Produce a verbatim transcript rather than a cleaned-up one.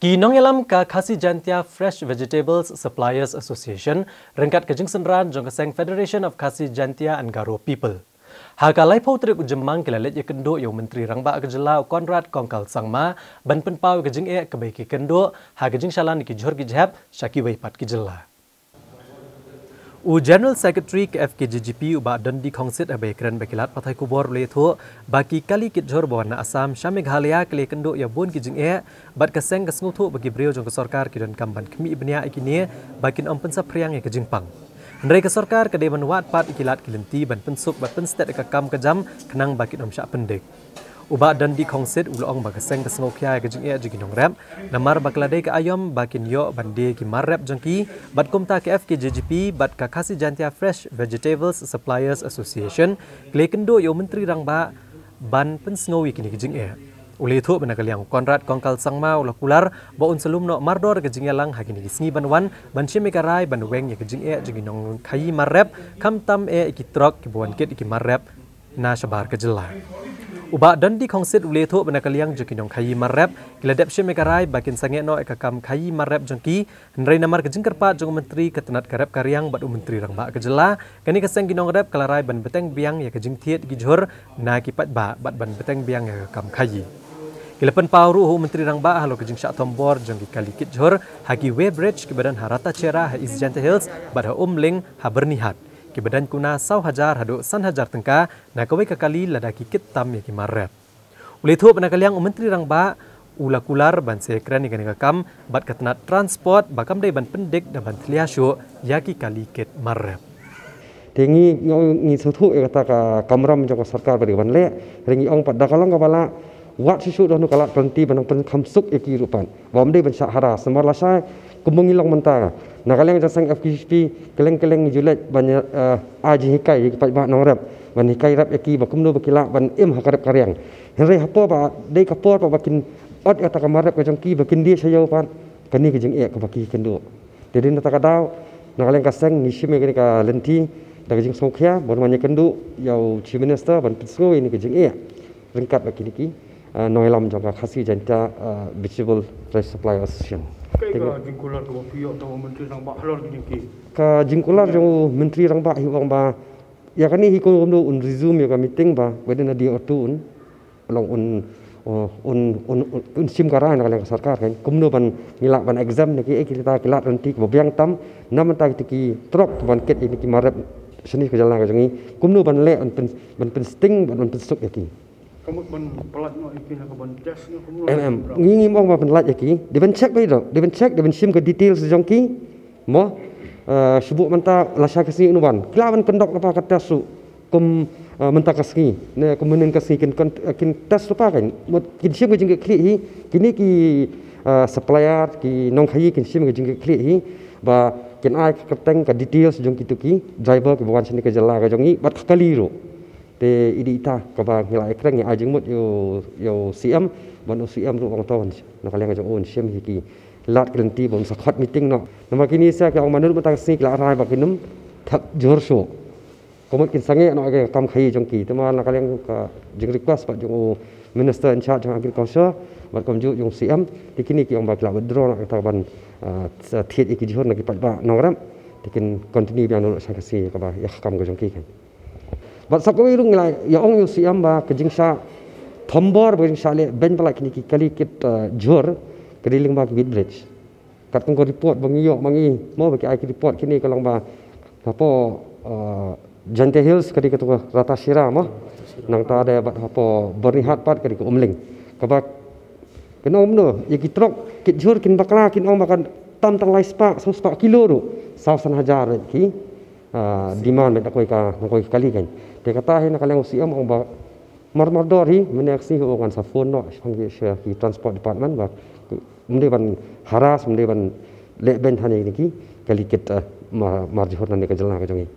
Ki nongïalam ka Khasi Jaintia Fresh Vegetables Suppliers Association ryngkat ka jingsynran jong ka seng Federation of Khasi Jaintia and Garo People, ha ka laiphew tarik u Jymmang ki la leit ïakynduh ïa u Myntri Rangbah ka jylla u Conrad Kongkal Sangma ban pynpaw ïa ka jingeh kaba ki kynduh ha ka jingshalan ïa ki jhur ki jhep sha kiwei pat ki jylla. U General Secretary ka F K J G P u Bah Dundee Khongsit haba ïakren bad ki lad pathai khubor u la ïathuh ba ki kali kit jhur ba wan na Assam sha Meghalaya ki la ïakynduh ïa bun ki jingeh bad ka seng ka sngewthuh ba ki briew jong ka sorkar ki donkam ban khmih bniah ïa kine ba kin ym pynsaphriang ïa ka jingpang. Hynrei ka sorkar ka dei ban wad pat ïa ki lad ki lynti ban pynsuk bad pynstet ïa ka kam ka jam khnang ba kin ym shah pyndik. U Bah Dundee Khongsit u la ong ba ka seng ka sngewkhia ïa ka jingeh jong ki nongrep namar ba ka la dei ka aïom ba kin ïoh ban die ki mar rep jong ki, bad kumta ka F K J G P bad ka Khasi Jaintia Fresh Vegetables Suppliers Association ki la ïakynduh ïa u Myntri Rangbah ban pynsngew ïa kine ki jingeh. U la ïathuh ba na ka liang u Conrad Kongkal Sangma u la kular ba un sa lum noh mardor ïa ka jingïalang ha kine ki sngi ban wan ban shim ïa ka rai ban weng ïa ka jingeh jong ki nongkhaïi mar rep, khamtam eh ïa ki trok kiba wan kit ïa ki mar rep na shabar ka jylla. U Bah Dundee Khongsit u la ïathuh ba na ka liang jong ki nongkhaïi mar rep ki la dep shim ïa ka rai ba kin sangeh noh ïa ka kam khaïi mar rep jong ki, hynrei namar ka jingkyrpad jong u Myntri ka tnat ka rep ka riang bad u Myntri Rangbah ka jylla, kane ka seng ki nongrep ka la rai ban bteng biang ïa ka jingthied ki jhur na ki paidbah bad ban bteng biang ïa ka kam khaïi. Ki la pynpaw ruh ha u Myntri Rangbah halor ka jingshah thombor jong ki kali kit jhur ha ki weighbridge kiba don ha Ratacherra ha East Jaintia Hills bad ha Umling ha Byrnihat, kiba don kuna saw hajar haduh san hajar tyngka na kawei ka kali lada ki kit tam ïa ki mar rep. U la ïathuh ba na ka liang u Myntri Rangbah u la kular ban sa ïakren ïa kane ka kam bad ka tnat transport ba kam dei ban pyndik da ban thlia shuh ïa ki kali kit mar rep. Te ngi, ngi, ngi sngewthuh ïa kata ka kamram jong ka sorkar ba dei ban leh, hynrei ngi ong pat da ka long kaba lah, wat shuh shuh da hanu ka lad ka lynti ban nang pynkham suk ïa ki ruh pat ba ym dei ban shah harass namar lashai kumba ngi long mynta, na ka liang jong seng F K J P kylleng kylleng ngi ju leit ban, eh, ai jinghikai ïa ki paidbah nongrep, ban hikai rep ïa ki ba kumno ba ki lah ban im ha ka rep ka riang. Hynrei hapoh ba dei ka por ba kin ot ïa kata ka mar rep ka jong ki ba kin die sha ïew pat, kane ka jingeh kaba ki kynduh. Te dei na kata ka daw, na ka liang ka seng ngi shim ïa kane ka lynti da ka jingsngewkhia, ban wan ïakynduh ïa u Chief Minister ban pynsngew ïa kane ka jingeh ryngkat bad kine ki, ah, nongïalam jong ka Khasi Jaintia, ah, Vegetable Fresh Supply Association. Kaei ka jingkular kaba phi ïoh na u Myntri Rangbah halor kine ki? Ka jingkular jong u Myntri Rangbah hi u ong ba ïa kane hi kumno un resume ïa ka meeting ba within a day or two un long un, uh, un, un, un, un shim ka rai na ka liang ka sorkar kan kumno ban ngi lah ban exempt na kiei kita ki lad lynti kiba biang tam, na bynta kita ki trok kiban kit ïa kine ki mar rep shane ka jylla ka jong ngi, kumno ban leh ban pyn, ban pynsting, ban, ban pynsuk ïa ki. Ka mut ban pyllait noh ïa ki ne ka ban test ne kumno? Em, em. Ngi ngim ong ba pyllait ïa ki. Dei ban check beit, dei ban check, dei ban shim ka details jong ki. Mo, eh, shu buh mynta lashai ka sngi un wan. Ki lah ban conduct lypa ka test ruh kum, eh, mynta ka sngi ne kum mynnin ka sngi kin con-, eh, kin test lypa kan. Mut kin shim ka jingkitkhlieh hi, kine ki, eh, supplier, ki nongkhaïi kin shim ka jingkitkhlieh hi ba kin ai ka kyrteng, ka details jong kito ki driver kiba wan shane ka jylla ka jong ngi bad ka kali ruh. Te i dei ita kaba ngi la ïakren, ngi ai jingmut ïa u, ïa u C M, ban u C M ruh u ong to, na ka liang jong u un shim hi ki lad ki lynti ban sa khot meeting noh. Namar kine sa ki ong mano mynta ka sngi ki la rai ba kin ym thep jhur shuh. Ka mut kin sangeh noh ïa ka kam khaïi jong ki. Te ma na ka liang ka jing request bad jong u Minister in charge jong Agriculture bad kumjuh jong u C M, te kine ki ong ba ki la withdraw noh kata ban, ah, sa thied ïa ki jhur na ki paidbah nongrep. Te kin continue biang noh sha ka sngi kaba ïa ka kam ka jong ki kan. Bad sa kawei ruh ngi la ïa ong ïa u C M ba ka jingshah thombor, ba ka jingshah leh beiñ palat kine ki kali kit, eh, jhur, ka dei lyngba ki weighbridge. Katkum ka report ba ngi ïoh ma ngi mo, ba ki ai ki report kine ka long ba hapoh, eh, Jaintia Hills ka dei kato ka Ratacherra mo, nangta de bad hapoh Byrnihat pat ka dei ka Umling. Kaba kin ong kumno ïa ki trok kit jhur, kin bakla kin ong ba kan tam tang lai spah, saw spah kilo ruh, saw san hajar ki ah, demand bad na kawei ka, na kawei ka kali kan. Te kata hi na ka liang u C M ong ba mar mar dor hi, mynne ka sngi hi ong ngan sa phone noh shaphang ki, sha ki transport department ba ym dei ban harass, ym dei ban leh beiñ ha kine ki kali kit, ah, mar, mar jhur na kane ka jylla ka jong ngi.